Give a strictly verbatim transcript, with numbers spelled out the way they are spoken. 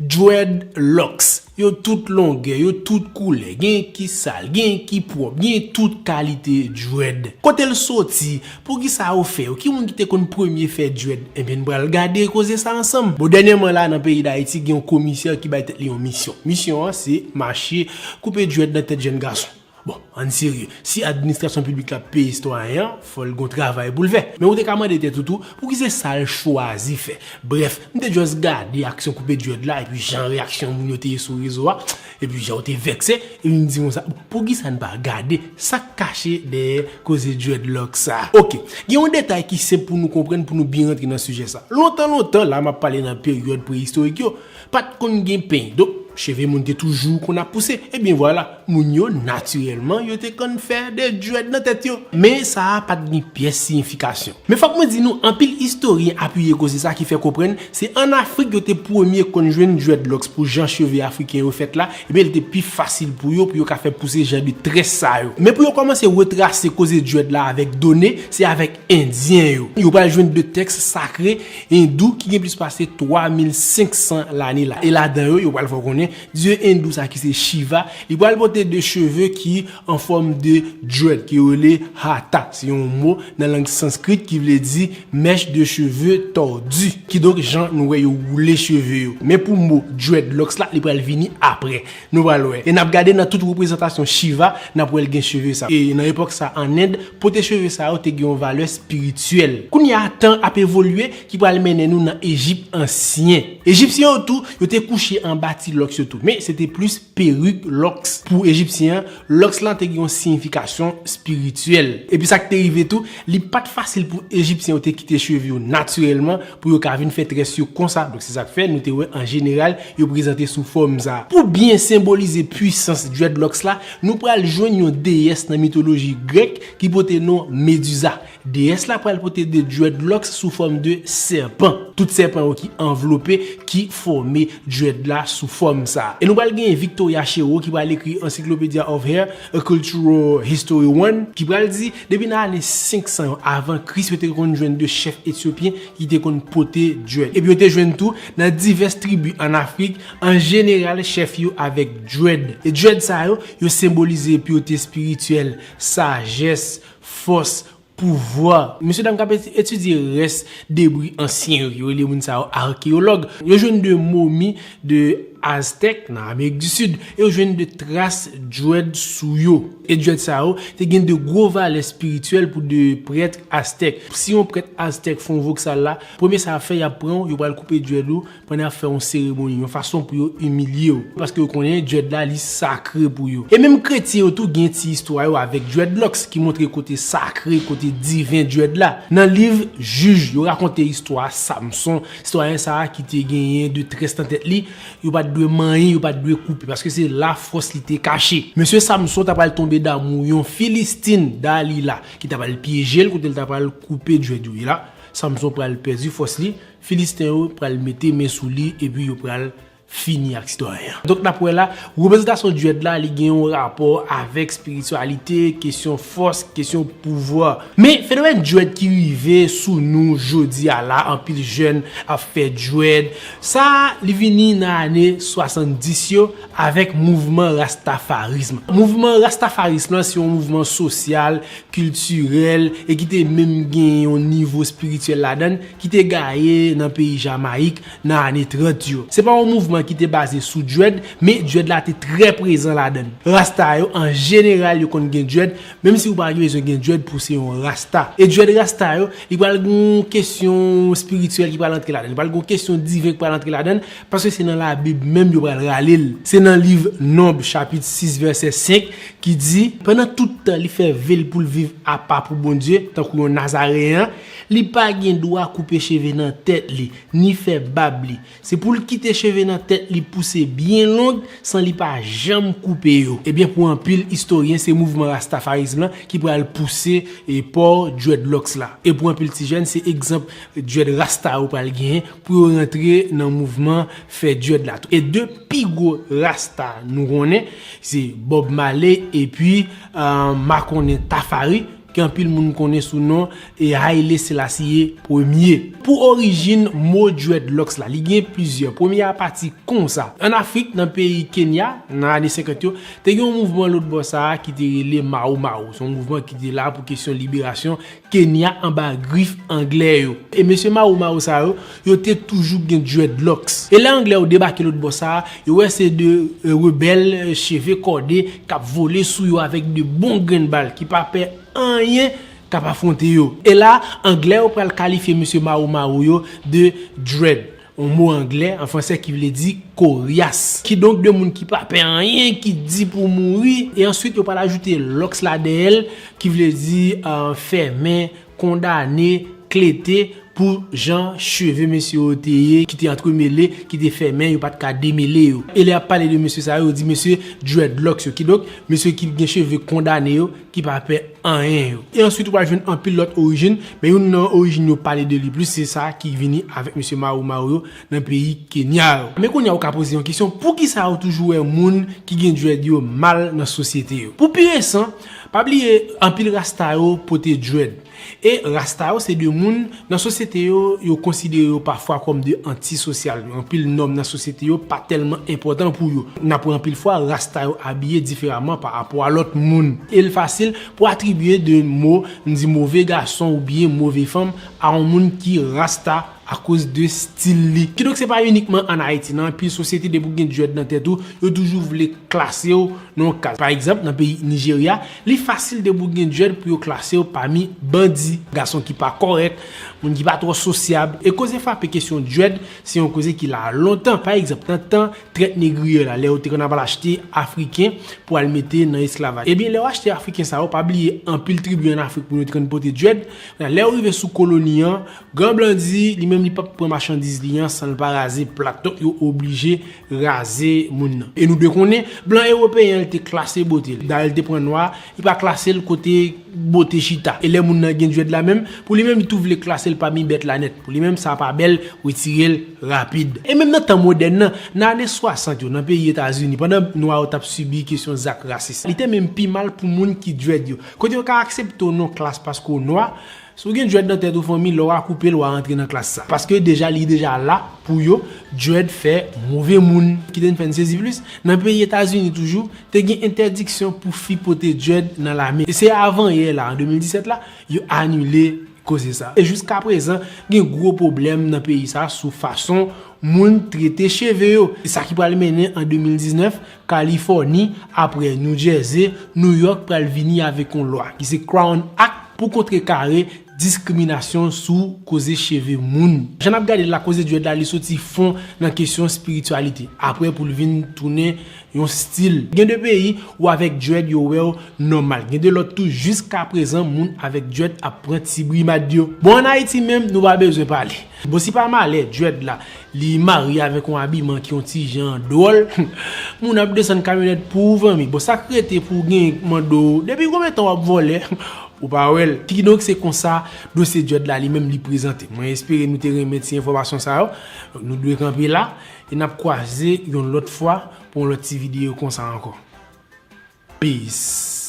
Dreadlocks, yo tout longè, yo tout koulè, gen ki sal, gen ki pwòp, gen tout kalite dread. Kote l soti? Poukisa yo fè yo? Ki moun ki te konn premye fè dread? Ebyen, n pral gade koze sa ansanm. Bon, dènyèman la, nan peyi Dayiti, gen yon komisè ki bay tèt li yon misyon. Misyon an, se mache koupe dread nan tèt jèn gason. Bon, ann serye, si administrasyon piblik la peye sitwayen an, fò l gon travay pou l fè. Men ou te ka mande tèt ou tou, pouki se sa l chwazi fè? Brèf, m te just gade aksyon koupe dread la, epi jan reyaksyon moun yo te ye sou rezo a, epi jan yo te vèkse, epi m di konsa, bon, poukisa n pa gade sa k kache dèyè koze dreadlock sa? Oke, gen yon detay ki senp pou nou konprann, pou nou byen rantre nan sijè sa. Lontan, lontan, la m ap pale nan peryòd preyistorik yo, pa t konn gen peny. Donk, cheve moun te toujou konn ap pouse. Ebyen vwala, moun yo, natirèlman, yo te konn fè de dread nan tèt yo. Men sa a pa t gen pyès siyifikasyon. Men fòk mwen di nou, anpil istoryen apiye koze sa ki fè konprann se ann Afrik yo te premye konn jwenn dreadlocks pou jan cheve afriken yo fèt la, ebyen, li te pi fasil pou yo, pou yo ka fè pouse jan de très sa yo. Men pou yo kòmanse retrase koze dread la avèk done, se avèk Endyen yo. Yo pral jwenn de tèks sakre endou ki gen plis pase twa mil senk san lane la. E ladan yo, yo pral fè w konnen dye endou sa ki se Shiva, li pral pote de cheve ki an fòm de dread, ki yo rele hatha. Se yon mo nan lang sanskrit ki vle di mèch de cheve tòdi. Kidonk, jan nou wè yo woule cheve yo. Men pou mo dreadlocks la, li pral vini apre. Nou pral wè. E n ap gade nan tout reprezantasyon Shiva, n ap wè l gen cheve sa. E nan epòk sa, ann End, pote cheve sa yo te gen yon valè espirityèl. Kounye a, tan ap evolye, ki pral mennen nou nan Ejip ansyen. Ejipsyen yo tou, yo te kouche anba ti lòks yo tou. Men, se te plis perik lòks pou Ejipsyen an. Lòks lan te gen yon siyifikasyon espirityèl. Epi sa k te rive tou, li pa t fasil pou Ejipsyen yo te kite cheve yo natirèlman pou yo ka vin fè très yo konsa. Donk, se sa k fè nou te wè, an jeneral, yo prezante sou fòm sa. Pou byen senbolize pwisans dreadlocks la, nou pral jwenn yon deyès nan mitoloji grèk ki pote non Medusa. Deyès la pral pote de dreadlocks sou fòm de sèpan. Tout sèpan yo ki anvlope, ki fòme dread la sou fòm sa. E nou pral gen Victoria Shero ki pral ekri Encyclopedia of Hair, A Cultural History one, ki pral di, depi nan ane senk san yo avan Kris, yo te konn jwenn de chèf etyopyen ki te konn pote dread. Epi yo te jwenn tou nan divès tribi ann Afrik, an jeneral, chèf yo avèk dread. E dread sa yo, yo senbolize piwote espirityèl, sajès, fòs, pouvwa. Mesye dam k ap eti-, etidye rès debri ansyen yo, yo rele moun sa yo akeyològ. Yo jwenn de momi de Aztèk nan Amerik di Sid, e yo jwenn de tras dread sou yo. E dread sa yo te gen de gwo valè espirityèl pou de prèt aztèk. Si yon prèt aztèk fè yon voksal la, premye sa y ap fè, y ap pran w, yo pral koupe dread ou, pandan y ap fè yon seremoni, yon fason pou yo imilye w. Paske yo konnen dread la, li sakre pou yo. E menm kretyen yo tou gen ti istwa yo avèk dreadlocks ki montre kote sakre, kote diven dread la. Nan liv Jij, yo rakonte istwa Samson, sitwayen sa a ki te genyen de très nan tèt li, yo pa t dwe manyen, yo pa t dwe koupe, paske se la fòs li te kache. Mesye Samson ta pral tonbe damou yon Filistin, Dalila, ki ta pral pyeje l kote l ta pral koupe dread yo. E la, Samson pral pèdi fòs li, Filisten yo pral mete men sou li epi yo pral fini ak sitwayen an. Donk, n ap wè la, reprezantasyon dread la, li gen yon rapò avèk espirityalite, kesyon fòs, kesyon pouvwa. Men, fenomèn dread ki rive sou nou jodi a la, anpil jèn ap fè dread. Sa, li vini nan ane swasanndis yo avèk mouvman rastafarism. Mouvman rastafarism lan, se yon mouvman sosyal, kiltirèl e ki te menm gen yon nivo espirityèl ladan l, ki te gaye nan peyi Jamayik nan ane trant yo. Se pa yon mouvman ki te baze sou dread, men dread la te trè prezan ladan l. Rasta yo, an jeneral, yo konn gen dread, menm si ou pa gen bezwen gen dread pou se yon rasta. E dread rasta yo, li pral gen yon kesyon espirityèl ki pral antre ladan l. Li pral gen yon kesyon diven ki pral antre ladan l, paske se nan Labib menm yo pral rale l. Se nan liv Nonb, chapit sis, vèsè senk, ki di, pandan tout tan li fè ve l pou l viv apa pou Bondye, tankou yon Nazareyen, li pa gen dwa koupe cheve nan tèt li, ni fè bab li. Se pou l kite cheve nan tèt li pouse byen long, san li pa janm koupe yo. Ebyen, pou anpil istoryen, se mouvman rastafarism lan ki pral pouse e pò dreadlocks la. E pou anpil ti jèn, se egzanp dread rasta yo pral genyen pou yo rantre nan mouvman fè dread la tou. E de pi gwo rasta nou konnen, se Bob Marley epi, euh, makonnen Tafari. ke anpil moun konnen sou non e Haile Selassie premye. Pou orijin mo dreadlocks la, li gen plizyè. Premye a pati konsa. Ann Afrik, nan peyi Kenya, nan ane senkant yo, te gen yon mouvman lòt bò sa a ki te rele Mau Mau. Se yon mouvman ki te la pou kesyon liberasyon Kenya anba grif anglè yo. E mesye Mau Mau sa yo, yo te toujou gen dreadlocks. E lè anglè yo debake lòt bò sa a, yo wè se de, e, rebèl, e, cheve kòde k ap vole sou yo avèk de bon grenn bal ki pa pè anyen k ap afwonte yo. E la, anglè yo pral kalifye mesye Mau Mau yo de dread, yon mo anglè an fransè ki vle di koryas. Kidonk, de moun ki pa pè anyen, ki di pou mouri. E answit, yo pral ajoute locks la dèyè l, ki vle di, e, fèmen, kondane, klete, pou jan cheve mesye yo te ye, ki te antremele, ki te fèmen, yo pa t ka demele yo. E lè y ap pale de mesye sa yo, yo di mesye dreadlocks yo. Kidonk, mesye ki gen cheve kondane yo, ki pa pè anyen yo. E answit, ou pral jwenn anpil lòt orijin, men youn nan orijin yo pale de li plis, se sa ki vini avèk mesye Mau Mau yo nan peyi Kenya yo. Men kounye a, ou ka poze yon kesyon, poukisa yo toujou wè moun ki gen dread yo mal nan sosyete yo? Pou pi resan, pa bliye, anpil rasta yo pote dread. E rasta yo se de moun nan sosyete yo, yo konsidere yo pafwa kòm de antisosyal. Anpil nòm nan sosyete yo pa tèlman enpòtan pou yo. N ap wè anpil fwa, rasta yo abiye diferaman pa rapò a lòt moun. E l fasil pou atribye de mo, n di move gason oubyen move fanm, a yon moun ki rasta akoz de stil li. Kidonk, se pa inikman ann Ayiti, nan anpil sosyete, depi w gen dread nan tèt ou, yo toujou vle klase w nan yon kaz. Pa egzanp, nan peyi Nijerya, li fasil depi w gen dread pou yo klase w pami bandi, gason ki pa kòrèk, moun ki pa twò sosyab. E koze frape kesyon dread, se yon koze ki la lontan. Pa egzanp, nan tan trèt negriye la, lè yo te konn ap al achte Afriken pou al mete nan esklavaj. Ebyen, lè yo achte Afriken sa yo, pa bliye anpil tribi ann Afrik, moun yo te konn pote dread. Lè yo rive sou koloni an, Gran Blan di, li menm li p ap pran machandiz li an san l pa raze plat. Donk, yo oblije raze moun nan. E nou dwe konnen, blan ewopeyen an, li te klase bote l. Dayè, li te pran nwa, li pa klase l kote bote chita. E lè moun nan gen dread la menm, pou li menm, li tou vle klase l pami bèt la nèt. Pou li menm, sa pa bèl, retire l rapid. E menm nan tan modèn nan, nan ane swasant yo, nan peyi Etazini, pandan nwa yo t ap sibi kesyon zak rasis, li te menm pi mal pou moun ki dread yo. Kote yo ka aksepte w nan klas paske w nwa, si w gen dread nan tèt ou, fanmi, lè w a koupe l, w a rantre nan klas sa. Paske deja, li deja la pou yo, dread fè move moun. Kite n fè n sezi plis, nan peyi Etazini toujou, te gen entèdiksyon pou fi pote dread nan lame. E se avanyè la, an de mil disèt la, yo anile koze sa. E jiskaprezan, gen gwo pwoblèm nan peyi sa sou fason moun trete cheve yo. E sa ki pral mennen an de mil diznèf, Kalifòni, apre New Jersey, New York pral vini avèk yon lwa ki se Crown Act pou kontrekare diskriminasyon sou koze cheve moun. Jan n ap gade l la, koze dread la, li soti fon nan kesyon espirityalite. Apre, pou l vin tounen yon stil. Gen de peyi ou avèk dread yo wè w nòmal. Gen de lòt tou, jiskaprezan, moun avèk dread ap pran ti brimad yo. Bon, ann Ayiti menm, nou pa bezwen pale. Bon, si pa malè, dread la, li marye avèk yon abiman ki yon ti jan dwòl, moun ap desann kamyonèt pou ou, fanmi. Bon, sa k rete pou w gen mande w, depi konbyen tan w ap vòlè? Ou pa wè l. Kidonk, se konsa dosye dread la li menm li prezante. Mwen espere nou te renmen ti enfòmasyon sa yo. Nou dwe kanpe la, e n ap kwaze yon lòt fwa pou yon lòt ti videyo konsa ankò. Peace.